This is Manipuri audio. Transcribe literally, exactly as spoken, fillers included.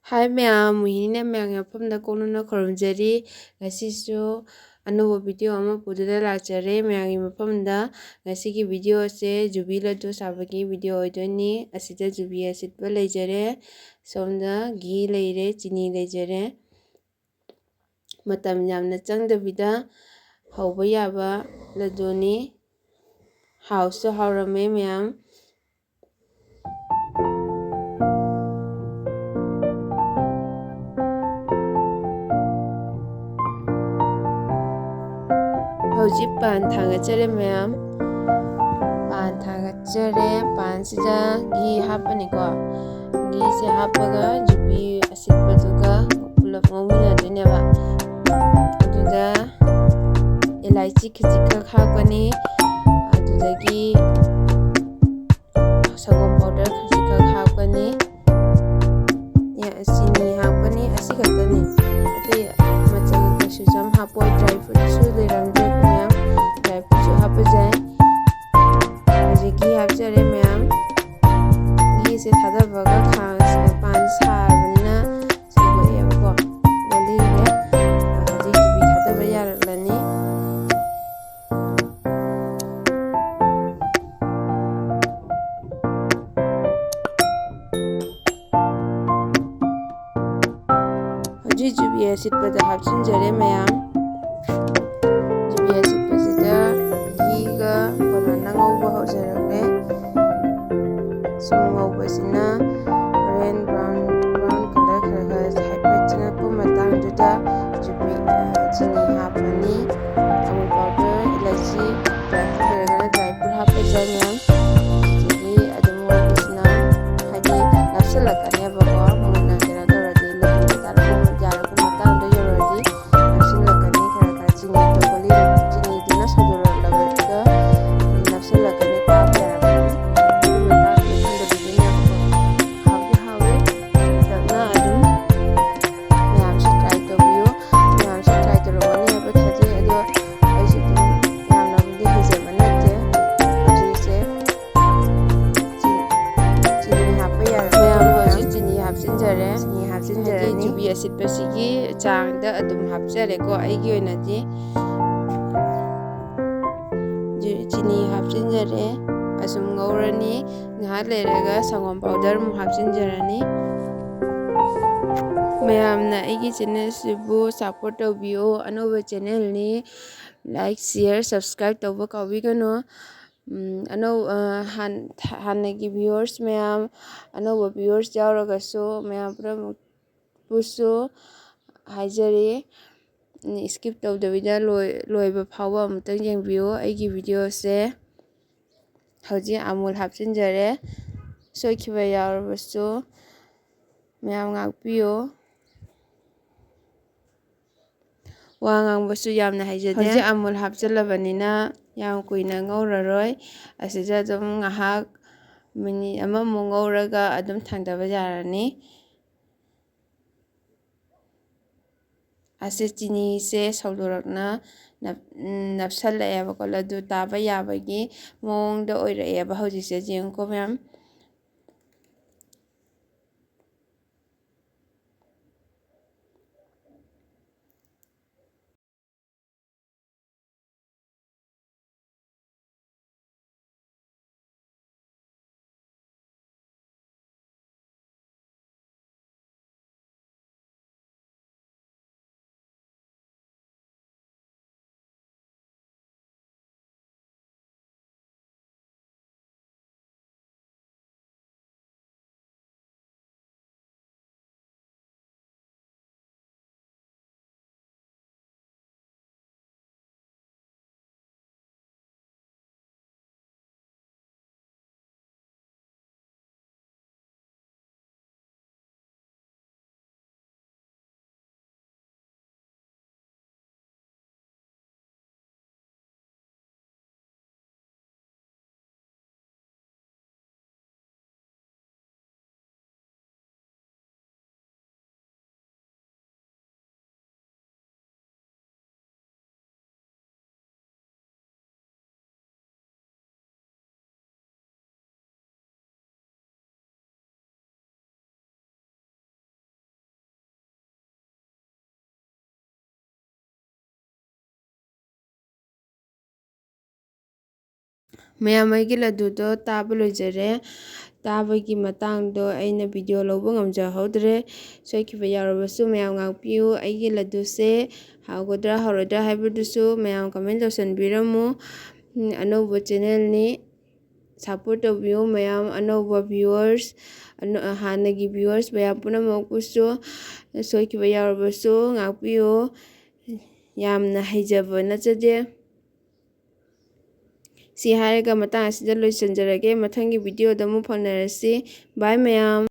ꯍꯥꯏ ꯃꯌꯥꯝ, ꯃꯣꯍꯤꯅꯤꯅ ꯃꯌꯥꯝꯒꯤ ꯃꯐꯝꯗ ꯀꯣꯛꯅꯅ ꯈꯨꯔꯨꯝꯖꯔꯤ꯫ ꯉꯁꯤꯁꯨ ꯑꯅꯧꯕ ꯚꯤꯗꯤꯑꯣ ꯑꯃ ꯄꯨꯗꯨꯅ ꯂꯥꯛꯆꯔꯦ ꯃꯌꯥꯝꯒꯤ ꯃꯐꯝꯗ꯫ ꯉꯁꯤꯒꯤ ꯚꯤꯗꯤꯑꯣ ꯑꯁꯦ ꯖꯨꯕꯤ ꯂꯗꯨ ꯁꯥꯕꯒꯤ ꯚꯤꯗꯤꯑꯣ ꯑꯣꯏꯗꯣꯏꯅꯤ꯫ ꯑꯁꯤꯗ ꯖꯨꯕꯤ ꯑꯁꯤꯠꯄ ꯂꯩꯖꯔꯦ, ꯁꯣꯝꯗ ꯘꯤ ꯂꯩꯔꯦ, ꯆꯤꯅꯤ ꯂꯩꯖꯔꯦ꯫ ꯃꯇꯝ ꯌꯥꯝꯅ ꯆꯪꯗꯕꯤꯗ ꯍꯧꯕ ꯌꯥꯕ ꯂꯗꯨꯅꯤ꯫ ꯍꯥꯎꯁꯨ ꯍꯥꯎꯔꯝꯃꯦ ꯃꯌꯥꯝ꯫ ꯍꯧꯖꯤꯛ ꯄꯥꯟ ꯊꯥꯡꯒꯠꯆꯔꯦ ꯃꯌꯥꯝ꯫ ꯄꯥꯟ ꯊꯥꯡꯒꯠꯆꯔꯦ꯫ ꯄꯥꯟꯁꯤꯗ ꯘꯤ ꯍꯥꯞꯄꯅꯤꯀꯣ꯫ ꯘꯤꯁꯦ ꯍꯥꯞꯄꯒ ꯌꯨꯕꯤ ꯑꯁꯤꯠꯄꯗꯨꯒ ꯄꯨꯂꯞ ꯉꯧꯃꯤꯟꯅꯗꯣꯏꯅꯦꯕ꯫ ꯑꯗꯨꯗ ꯏꯂꯥꯏꯆꯤ ꯈꯖꯤꯛꯈꯛ ꯍꯥꯞꯀꯅꯤ꯫ ꯑꯗꯨꯗꯒꯤ ꯁꯪꯒꯣꯝ ꯄꯥꯎꯗꯔ ꯈꯖꯤꯛꯈꯛ ꯍꯥꯞꯀꯅꯤ꯫ ꯆꯤꯅꯤ ꯍꯥꯞꯀꯅꯤ, ꯑꯁꯤ ꯈꯛꯇꯅꯤ꯫ ꯑꯇꯩ ꯃꯆꯜ ꯀꯩꯁꯨ ꯌꯥꯝ ꯍꯥꯞꯄꯣꯏ꯫ ꯗ꯭ꯔꯥꯏ ꯐ꯭ꯔꯨꯠꯁꯨ ꯂꯩꯔꯝꯗ꯭ꯔꯦ ꯃꯌꯥꯝ, ꯗ꯭ꯔꯥꯏ ꯐ꯭ꯔꯨꯠꯁꯨ ꯍꯥꯞꯄ ꯌꯥꯏ꯫ ꯍꯧꯖꯤꯛ ꯘꯤ ꯍꯥꯞꯆꯔꯦ ꯃꯌꯥꯝ꯫ ꯘꯤꯁꯦ ꯊꯥꯗꯕꯒ ꯈꯥꯡꯁꯤꯗ ꯄꯥꯟ ꯁꯥꯔꯕꯅꯤꯅ ꯁꯧꯒꯠꯂꯛꯑꯦꯕꯀꯣ, ꯒꯣꯜꯂꯤꯔꯦ꯫ ꯍꯧꯖꯤꯛ ꯌꯨꯕꯤ ꯊꯥꯗꯕ ꯌꯥꯔꯛꯂꯅꯤ꯫ ꯍꯧꯖꯤꯛ ꯌꯨꯕꯤ ꯑꯁꯤꯠꯄꯗ ꯍꯥꯞꯆꯤꯟꯖꯔꯦ ꯃꯌꯥꯝ꯫ ꯌꯨꯕꯤ ꯑꯁꯤꯠꯄꯁꯤꯗ ꯘꯤꯒ ꯀꯣꯟꯅꯅ ꯉꯧꯕ ꯍꯧꯖꯔꯛꯂꯦ꯫ ꯁꯨꯝ ꯉꯧꯕꯁꯤꯅ ꯍꯣꯔꯦꯟ ꯕ꯭ꯔꯥꯎꯟ, ꯕ꯭ꯔꯥꯎꯟ ꯀꯂꯔ ꯈꯔ ꯈꯔ ꯍꯥꯏꯐꯦꯠ ꯆꯪꯉꯛꯄ ꯃꯇꯥꯡꯗꯨꯗ ꯌꯨꯕꯤ, ꯑ, ꯆꯤꯅꯤ ꯍꯥꯞꯄꯅꯤ, ꯑꯃꯨꯜ ꯄꯥꯎꯗꯔ, ꯏꯂꯥꯏꯆꯤ, ꯗ꯭ꯔꯥꯏ ꯐ꯭ꯔꯨꯠ ꯂꯩꯔꯒꯅ ꯗ꯭ꯔꯥꯏ ꯐ꯭ꯔꯨꯠ ꯍꯥꯞꯄ ꯌꯥꯏ ꯃꯌꯥꯝ꯫ ꯑꯗꯒꯤ ꯑꯗꯨꯝ ꯉꯧꯕꯁꯤꯅ ꯍꯥꯏꯗꯤ ꯅꯞꯁꯤꯜꯂꯛꯀꯅꯦꯕꯀꯣ, ꯃꯨꯟꯅ ꯀꯩꯅꯣ ꯇꯧꯔꯗꯤ, ꯂꯨꯝꯅ ꯌꯥꯔꯛꯄ ꯃꯇꯥꯡꯗ ꯌꯧꯔꯗꯤ ꯅꯞꯁꯤꯜꯂꯛꯀꯅꯤ꯫ ꯈꯔ ꯈꯔ ꯆꯤꯅꯤ ꯍꯥꯞꯆꯤꯟꯖꯔꯦ, ꯆꯤꯅꯤ ꯍꯥꯏꯗꯤ ꯍꯥꯞꯆꯤꯟꯖꯔꯅꯤ꯫ ꯆꯨꯕꯤ ꯑꯁꯤꯠꯄꯁꯤꯒꯤ ꯆꯥꯡꯗ ꯑꯗꯨꯝ ꯍꯥꯞꯆꯔꯦꯀꯣ꯫ ꯑꯩꯒꯤ ꯑꯣꯏꯅꯗꯤ ꯆꯤ-, ꯆꯤꯅꯤ ꯍꯥꯞꯆꯤꯟꯖꯔꯦ꯫ ꯑꯁꯨꯝ ꯉꯧꯔꯅꯤ꯫ ꯉꯥꯏꯍꯥꯛ ꯂꯩꯔꯒ ꯁꯪꯒꯣꯝ powder ꯑꯃꯨꯛ ꯍꯥꯞꯆꯤꯟꯖꯔꯅꯤ꯫ ꯃꯌꯥꯝꯅ ꯑꯩꯒꯤ channelꯁꯤꯕꯨ support ꯇꯧꯕꯤꯌꯨ꯫ ꯑꯅꯧꯕ channelꯅꯤ꯫ Like, share, subscribe ꯇꯧꯕ ꯀꯥꯎꯕꯤꯒꯅꯨ꯫ ꯎꯝ, ꯑꯅꯧ-, ꯑ, ꯍꯥꯟ-, ꯍꯥꯟꯅꯒꯤ viewers ꯃꯌꯥꯝ, ꯑꯅꯧꯕ viewers ꯌꯥꯎꯔꯒꯁꯨ ꯃꯌꯥꯝ ꯄꯨꯝꯅꯃꯛꯄꯨꯁꯨ ꯍꯥꯏꯖꯔꯤ꯫ ꯎꯝ, skip ꯇꯧꯗꯕꯤꯗ ꯂꯣꯏ-, ꯂꯣꯏꯕ ꯐꯥꯎꯕ ꯑꯃꯨꯛꯇꯪ ꯌꯦꯡꯕꯤꯌꯨ ꯑꯩꯒꯤ videoꯁꯦ꯫ ꯍꯧꯖꯤꯛ ꯑꯃꯨꯜ ꯍꯥꯞꯆꯤꯟꯖꯔꯦ꯫ ꯁꯣꯏꯈꯤꯕ ꯌꯥꯎꯔꯕꯁꯨ ꯃꯌꯥꯝ ꯉꯥꯛꯄꯤꯌꯨ꯫ ꯋꯥ ꯉꯥꯡꯕꯁꯨ ꯌꯥꯝꯅ ꯍꯩꯖꯗꯦ꯫ ꯍꯧꯖꯤꯛ ꯑꯃꯨꯜ ꯍꯥꯞꯆꯤꯜꯂꯕꯅꯤꯅ ꯌꯥꯝ ꯀꯨꯏꯅ ꯉꯧꯔꯔꯣꯏ꯫ ꯑꯁꯤꯗ ꯑꯗꯨꯝ ꯉꯥꯏꯍꯥꯛ minute ꯑꯃꯃꯨꯛ ꯉꯧꯔꯒ ꯑꯗꯨꯝ ꯊꯥꯡꯗꯕ ꯌꯥꯔꯅꯤ꯫ ꯑꯁꯤ ꯆꯤꯅꯤꯁꯦ ꯁꯧꯗꯣꯔꯛꯅ ꯅꯞ-, ꯅꯞꯁꯜꯂꯛꯑꯦꯕꯀꯣ, ꯂꯗꯨ ꯇꯥꯕ ꯌꯥꯕꯒꯤ ꯃꯑꯣꯡꯗ ꯑꯣꯏꯔꯛꯑꯦꯕ ꯍꯧꯖꯤꯛꯁꯦ꯫ ꯌꯦꯡꯉꯨꯀꯣ ꯃꯌꯥꯝ꯫ ꯃꯌꯥꯝ, ꯑꯩꯒꯤ ꯂꯗꯨꯗꯣ ꯇꯥꯕ ꯂꯣꯏꯖꯔꯦ꯫ ꯇꯥꯕꯒꯤ ꯃꯇꯥꯡꯗꯣ ꯑꯩꯅ ꯚꯤꯗꯤꯑꯣ ꯂꯧꯕ ꯉꯝꯖꯍꯧꯗ꯭ꯔꯦ꯫ ꯁꯣꯏꯈꯤꯕ ꯌꯥꯎꯔꯕꯁꯨ ꯃꯌꯥꯝ ꯉꯥꯛꯄꯤꯌꯨ꯫ ꯑꯩꯒꯤ ꯂꯗꯨꯁꯦ ꯍꯥꯎꯒꯗ꯭ꯔꯥ ꯍꯥꯎꯔꯣꯏꯗ꯭ꯔꯥ ꯍꯥꯏꯕꯗꯨꯁꯨ ꯃꯌꯥꯝ ꯀꯃꯦꯟ ꯇꯧꯁꯟꯕꯤꯔꯝꯃꯨ꯫ ꯎꯝ, ꯑꯅꯧꯕ ꯆꯦꯅꯦꯜꯅꯤ, ꯁꯞꯄꯣꯔꯠ ꯇꯧꯕꯤꯌꯨ ꯃꯌꯥꯝ꯫ ꯑꯅꯧꯕ ꯚ꯭ꯌꯨꯋꯔꯁ, ꯑꯅ-, ꯍꯥꯟꯅꯒꯤ ꯚ꯭ꯌꯨꯋꯔꯁ ꯃꯌꯥꯝ ꯄꯨꯝꯅꯃꯛꯄꯨꯁꯨ ꯁꯣꯏꯈꯤꯕ ꯌꯥꯎꯔꯕꯁꯨ ꯉꯥꯛꯄꯤꯌꯨ꯫ ꯌꯥꯝꯅ ꯍꯩꯖꯕ ꯅꯠꯆꯗꯦ꯫ ꯁꯤ ꯍꯥꯏꯔꯒ ꯃꯇꯥꯡ ꯑꯁꯤꯗ ꯂꯣꯏꯁꯤꯟꯖꯔꯒꯦ꯫ ꯃꯊꯪꯒꯤ ꯚꯤꯗꯤꯑꯣꯗ ꯑꯃꯨꯛ ꯐꯪꯅꯔꯁꯤ꯫ ꯕꯥꯏ ꯃꯌꯥꯝ꯫